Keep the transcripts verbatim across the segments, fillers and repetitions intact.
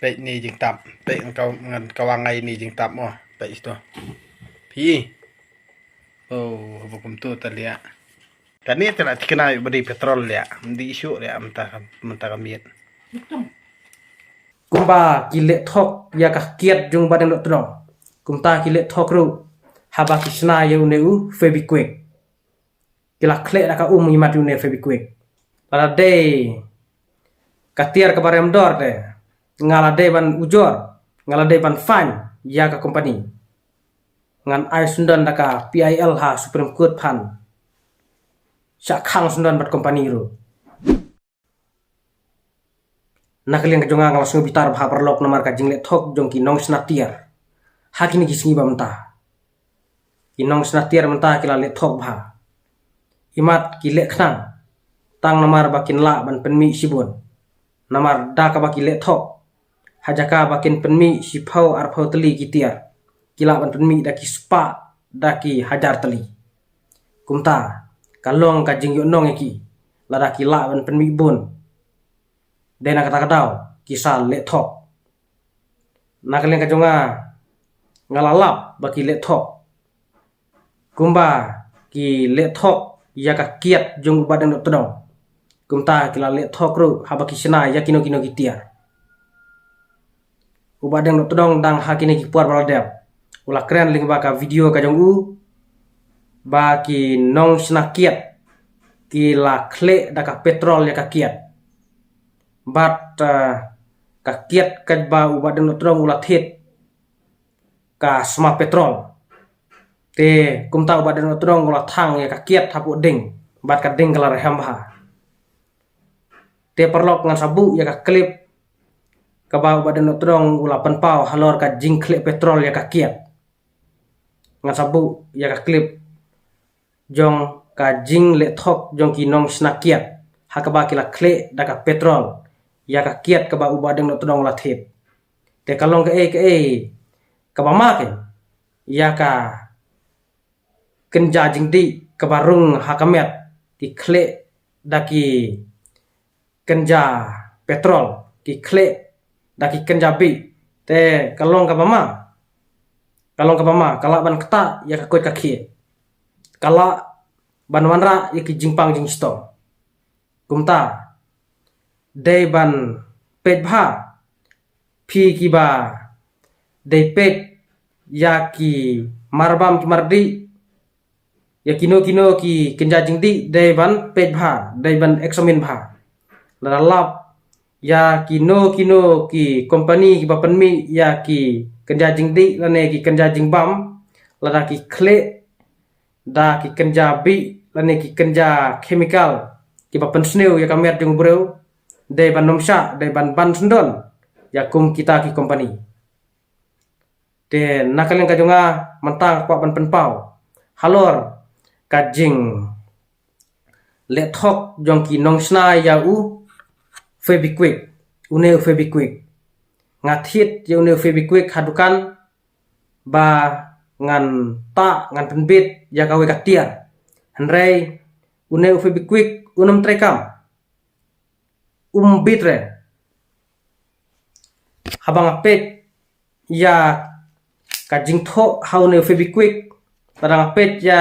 Peit ni jingtap. Peit ngan ka, ngan ka wang ai ni jingtap mo. Peit ito. Phi. Oh, haba kumtu ta liah. Kane te la tikna ïa u ba dei petrol liah. Mdi issue liah mynta ka, mynta ka miet. Kumba ki leh thok ïa ka kiad jong u Bah Deng Dohtdong, kumta ki leh thok ruh haba ki shna ïa une u Fevikwik. Ki la khleh da ka um imat ïa une u Fevikwik. Lada dei ka tiar kaba rem dor te, nga la dei ban ujor, nga la dei ban fine ïa ka company. Ngan ai syndon da ka P I L ha Supreme Court phan. Shah khang syndon bad company ruh. Na ka liang ka jong nga, nga la sngewbitar bha paralok namar ka jingleh thok jong ki nongshna tiar ha kine ki sngi ba mynta. Ki nongshna tiar mynta ki la leh thok bha. Imat ki leh khnang tang namar ba kin lah ban pynmih shibun. Namar da kaba ki leh thok, ha jaka ba kin pynmih shiphew arphew tylli ki tiar, ki lah ban pynmih da ki spah, da ki hajar tylli. Kumta ka long ka jingïohnong ïa ki lada ki lah ban pynmih bun. Dei na kata ka daw ki sa leh thok. Na ka liang ka jong nga, nga la lap ba ki leh thok. Kumba ki leh thok ïa ka kiad jong u Bah Deng Dohtdong, kumta ki la leh thok ruh haba ki shna ïa kino kino ki tiar. U Bah Deng Dohtdong dang ha kine ki por ba la dep u la kren lyngba ka video ka jong u ba ki nongshna kiad ki la khleh da ka petrol ïa ka kiad. Bad, eh, ka kiad kaba u Bah Deng Dohtdong u la thied ka sma petrol. Te kumta u Bah Deng Dohtdong u la thang ïa ka kiad hapoh ding, bad ka ding ka la rhem bha. Te paralok, ngan sa buh ïa ka clip kaba u Bah Deng Dohtdong u la pynpaw halor ka jingkhleh petrol ïa ka kiad. Ngan sa buh ïa ka clip jong ka jingleh thok jong ki nongshna kiad ha kaba ki la khleh da ka petrol ïa ka kiad kaba u Bah Deng Dohtdong u la thied. Te ka long kaei kaei kaba ma kein ïa ka kynja jingdih kaba rung ha ka met, ki khleh da ki kynja petrol, ki khleh da ki kynja bih. Te ka long kaba ma, ka long kaba ma, ka lah ban ktah ïa ka koit ka khiah, ka lah ban wanrah ïa ki jingpang jingshitom. Kumta dei ban peit bha, phi kiba dei peit ïa ki marbam ki mardih, ïa kino kino ki kynja jingdih, dei ban peit bha, dei ban examine bha. Lada lap ïa kino kino ki company kiba pynmih ïa ki kynja jingdih lane ki kynja jingbam, lada ki khleh da ki kynja bih lane ki kynja chemical kiba pynsniew ïa ka met jong u briew, dei ban nym shah, dei ban ban syndon ïa kum kita ki company. Te na ka liang ka jong nga, mynta nga kwah ban pynpaw halor ka jingleh thok jong ki nongshna ïa u Fevikwik, une u Fevikwik. Nga thied ïa une u Fevikwik ha dukan ba ngan tah, ngan pynbit ïa kawei ka tiar. Hynrei une u Fevikwik u nym treikam, um bit re. Haba nga peit ïa ka jingthoh ha une u Fevikwik, lada nga peit ïa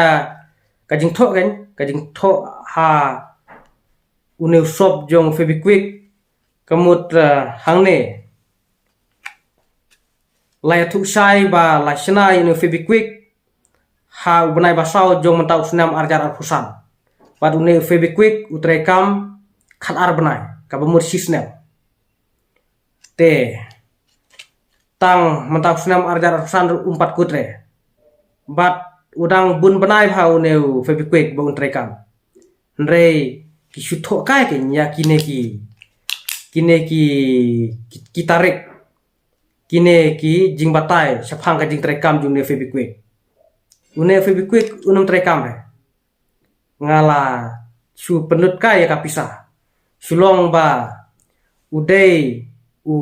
ka jingthoh kan, ka jingthoh ha une u shop jong u Fevikwik, ka mut, eh, hangne la ïathuh shai ba la shna ïa une u Fevikwik ha u bnai ba saw jong mynta u snem ar hajar arphew san. Bad une u Fevikwik u treikam khatar bnai, kaba mut shi snem. Te tang mynta u snem ar hajar arphew san ruh um pat kut re. Bad u dang bun bnai bha une u Fevikwik ba un treikam. Hynrei ki shu thoh kai kein ïa kine ki, kine ki, ki, ki tarik, kine ki jingbatai shaphang ka jingtreikam jong une u Fevikwik. Une u Fevikwik u nym treikam re. Nga la shu pynlut kai ïa ka pisa. Shu long ba u dei u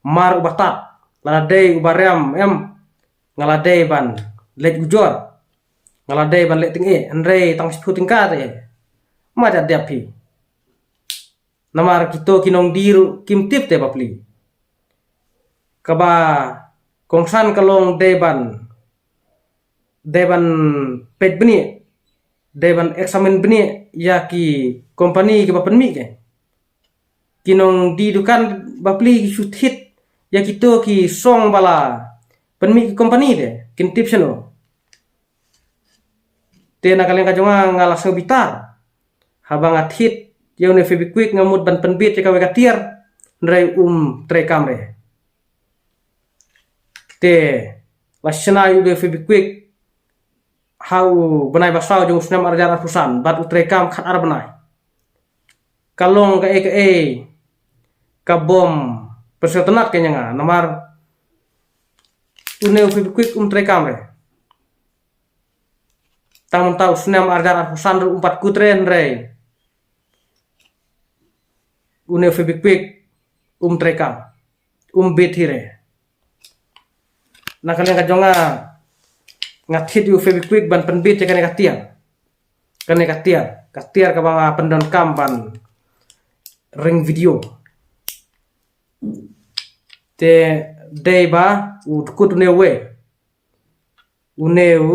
mar uba tad, lada dei uba rem em, nga la dei ban leit ujor, nga la dei ban leit tyngeh, hynrei tang shiphew tyngka te, ma da dep phi. Namar kito ki nongdie ruh kim tip te bapli. kaba kongsan ka long dei ban, dei ban peit bniah, dei ban examine bniah ïa ki company kiba pynmih kein. Ki nongdie dukan bapli ki shu thied ïa kito ki song ba la pynmih ki company de, kin tip shano. Te na ka liang ka jong nga, nga la sngew bitar haba nga thied ïa une u Fevikwik, nga mut ban pynbit ïa kawei ka tiar, hynrei um treikam re. Te la shna ïa u Fevikwik ha u bnai ba saw jong u snem ar hajar arphew san bad u treikam khatar bnai. Ka long kaei kaei ka bym pynsngewtynnat kein ïa nga, namar une u Fevikwik um treikam re. Tang mynta u snem ar hajar arphew san ruh um pat kut re, hynrei une u Fevikwik um treikam, um bit hi re. Na ka liang ka jong nga, nga thied ïa u Fevikwik ban pynbit ïa kane ka tiar. Kane ka tiar, ka tiar kaba nga pyndonkam ban ring video. Te dei ba u dkut une uwei, une u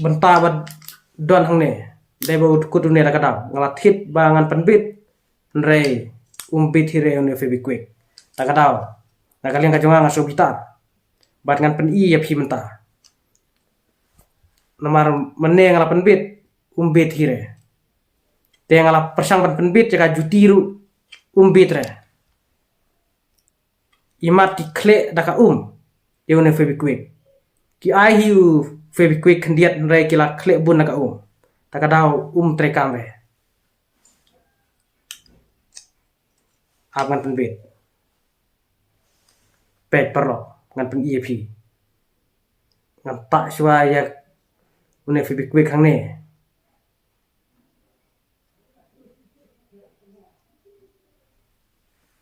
bynta ba don hangne, dei ba u dkut une. La ka daw nga la thied ba ngan pynbit, hynrei um bit hi re une u Fevikwik. La ka daw, na ka liang ka jong nga, nga sngew bitar bad ngan pyni ïa phi mynta. Namar mynne nga la pynbit, um bit hi re. Te nga la pyrshang ban pynbit ïa ka juti ruh, um bit re. Imat ki khleh da ka um ïa une u Fevikwik. Ki ai hi u Fevikwik khyndiat, hynrei ki la khleh bun da ka um. Ta ka daw um treikam re. Ap ngan pynbit. Peit paralok, ngan pyni ïa phi. Ngan tah shuwa ïa une u Fevikwik hangne.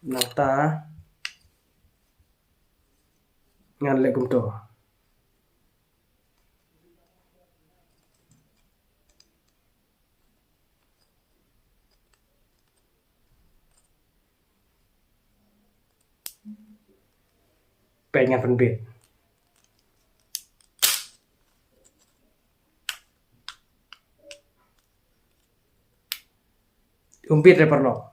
Nangta ngan leh kumto. Peit ngan pynbit. Um bit re paralok.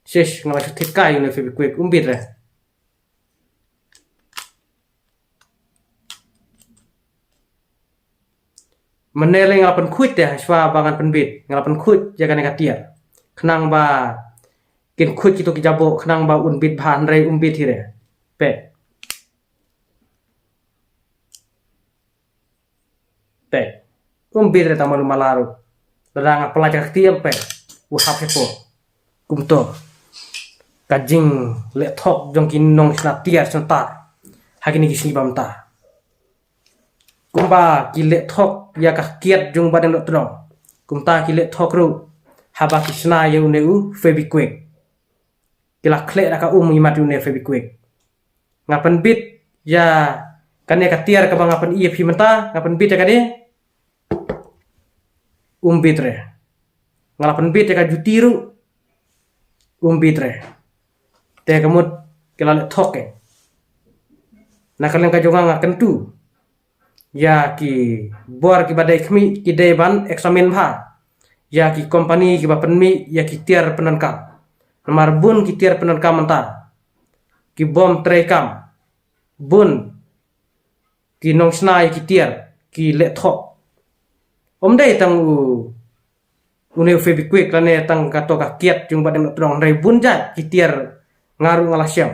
Shish, nga la shu thied kai une u Fevikwik, um bit re. Mynne lei nga la pynkhuid te, ha shuwa ba ngan pynbit, nga la pynkhuid ïa kane ka tiar, khnang ba kin khuid kito ki jaboh, khnang ba un bit bha, hynrei um bit hi re. Peit. Peit. Um bit re tang malu mala ruh. Lada nga pynlait ka kti em, peit, u hap shapoh. Kumto ka jingleh thok jong ki nongshna tiar shna tar ha kine ki sngi ba mynta. Kumba ki leh thok ïa ka kiad jong u Bahdeng Dohtdong, kumta ki leh thok ruh haba ki shna ïa une u Fevikwik. Ki la khleh da ka um imat ïa une u Fevikwik. Nga pynbit ïa kane ka tiar kaba nga pyni ïa phi mynta, nga pynbit ïa kane, um bit re. Nga la pynbit ïa ka juti ruh, um bit re. Te ka mut ki la leh thok kein. Na ka liang ka jong nga, nga kyntu ïa ki bor kiba dei khmih, ki dei ban examine bha ïa ki company kiba pynmih ïa ki tiar pyndonkam. Namar bun ki tiar pyndonkam mynta ki bym treikam. Bun ki nongshna ïa ki tiar ki leh thok. Ym dei tang u, une u Fevikwik lane tang kato ka kiad jong u Bahdeng Dohtdong, hynrei bun jait ki tiar nga ruh nga la shem.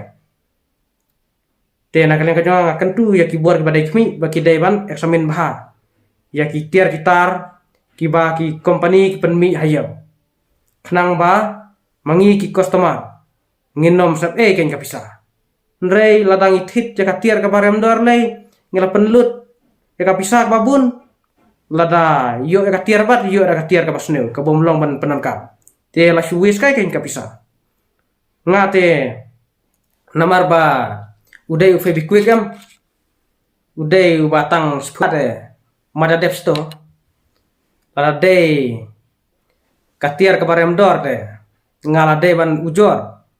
Te na ka liang ka jong nga, nga kyntu ïa ki bor kiba dei khmih ba ki dei ban examine bha ïa ki tiar ki tar kiba ki company ki pynmih ha ïew, khnang ba ma ngi ki customer ngin ym sep ei kein ka pisa. Hynrei lada ngi thied ïa ka tiar kaba rem dor lei, ngi la pynlut ïa ka pisa kaba bun. Lada ïoh ïa ka tiar bad ïoh ïa ka tiar kaba sniew, ka bym long ban pyndonkam, te la shu waste kai kein ka pisa. Nga te namar ba u dei u Fevikwik em, u dei uba tang sphat, eh, mada dep sto. Lada dei ka tiar kaba rem dor te, nga la dei ban ujor,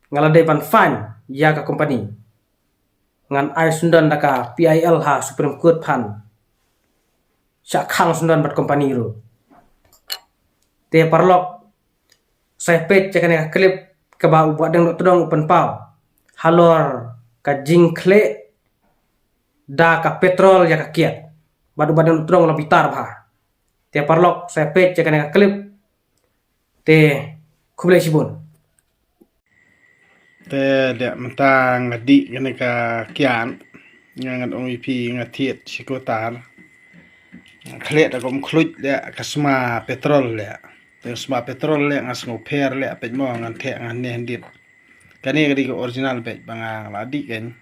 nga la dei ban fine ïa ka company. Ngan ai sngewdon da ka P I L ha Supreme Court phan. Shah khang sngewdon bad company ruh. Te paralok, sa peit ïa kane ka clip kaba u Bah Deng Dohtdong u pynpaw halor ka jingkhleh da ka petrol ïa ka kiad. Bad u Bah Deng Dohtdong u la bitar bha. Te paralok, sa peit ïa kane ka clip. Te khublei shibun. Te da mynta nga dih kane ka kiad, nga ngan ong ïa phi nga thied shi kutar. Nga khleh da kum khluit da ka sma petrol da. Te sma petrol da nga sngew pher da, peit mo, ngan theh ngan neh ndit. Kane ka dei ka original beit ba nga la dih kan.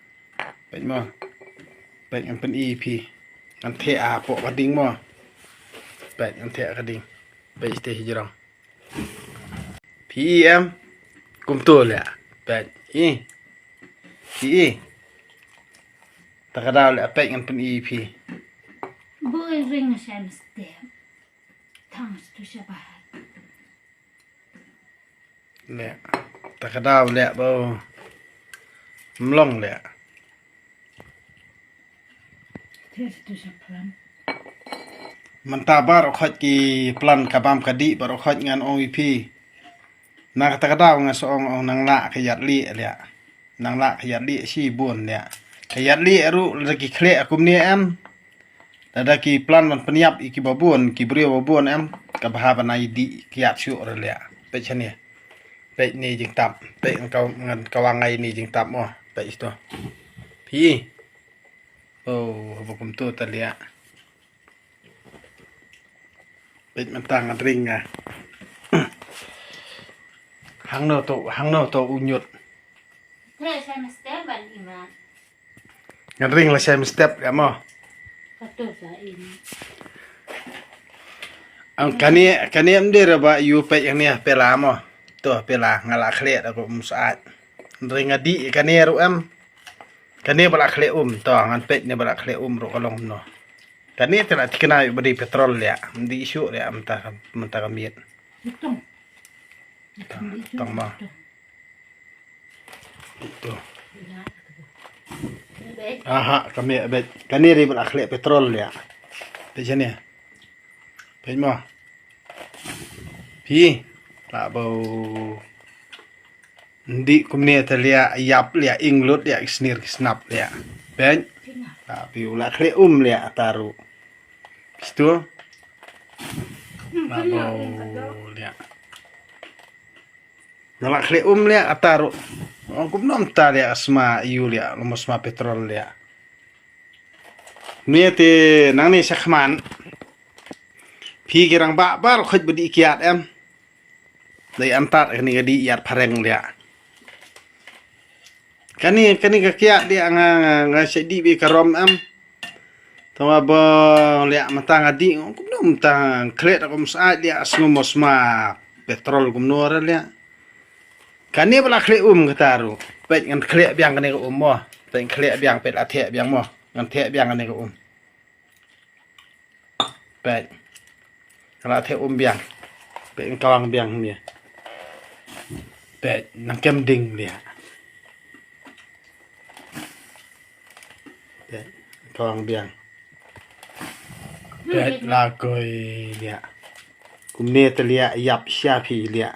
Peit mo. Peit ngan pyni ïa phi. Ngan theh hapoh ka ding mo. Peit ngan theh ka ding. Peit te hijrong. Phi i em? Kumto leh. Peit i. Phi i. Ta ka daw leh, peit ngan pyni ïa phi. Boy ring sem step. Thanks to Shabbat. Leh. Ta ka daw leh bo. Mlong leh. Mynta baroh khoit ki plan ka bam ka dih baroh khoit ngan ong ïa phi. Na kata ka daw nga sa ong, ong nang lah ka ïaid lieh leh. Nang lah ka ïaid lieh shibun leh. Ka ïaid lieh ruh lada ki khleh kumne em. Lada ki plan ban pynïap ïa ki babun, ki briew babun em. Ka bha ban ai dih ka ïaid shuh ruh leh. Peit shane. Peit ne jingtap. Peit ngan ka, ngan kawang ai ne jingtap mo. Peit ito. Phi. Oh, haba kumto ta leh. Peit mynta ngan ring nga. Hangno to, hangno to u ñiut. Tre sem step ban ima. Ngan ring la sem step ka mo. Kato sa ini. Ang kane, kane em dei ra ba ïu peit kane pela mo. To pela nga la khleh da ko um saat. Ring nga dih kane ruh em. Kane ba la khleh um to, ngan peit ne ba la khleh um ruh ka long kumno. Kane te la thikna ïa ba dei petrol leh, ym dei shuh leh mynta ka, mynta ka miet. Itong. Tang ma. Ito. Aha, ka miet beit. Kane dei ba la khleh petrol leh. Peit shane. Peit mo. Phi. La bau. Ndi kumne te leh, ïap leh, ing lut leh, ki snir ki snap leh. Peit. La phi u la khleh um leh ta ruh. Kitu. La bau leh. Nga la khleh um leh ata ruh. Ong kumno mynta leh sma ïu leh, lemo sma petrol leh. Ni te nangne shakhmat. Phi ki rangbah baroh khoit ba dih kiad em. Dei antat kane ka dih ïaid phareng leh. Kane, kane ka kiad leh nga, nga, nga sa dih beit ka rom em. Tangba ba leh mynta nga dih, kumno mynta khleh da kum saat leh, sngew mo sma petrol kumno ra leh. Kane ba la khleh um kata ruh. Peit ngan khleh biang kane ka um mo. Peit ngan khleh biang, peit la theh biang mo. Ngan theh biang kane ka um. Peit. Ka la theh um biang. Peit ngan kawang biang hangne. Peit nang kem ding leh. Peit kawang biang. Peit la koi leh. Kumne te leh ïap sha phi leh.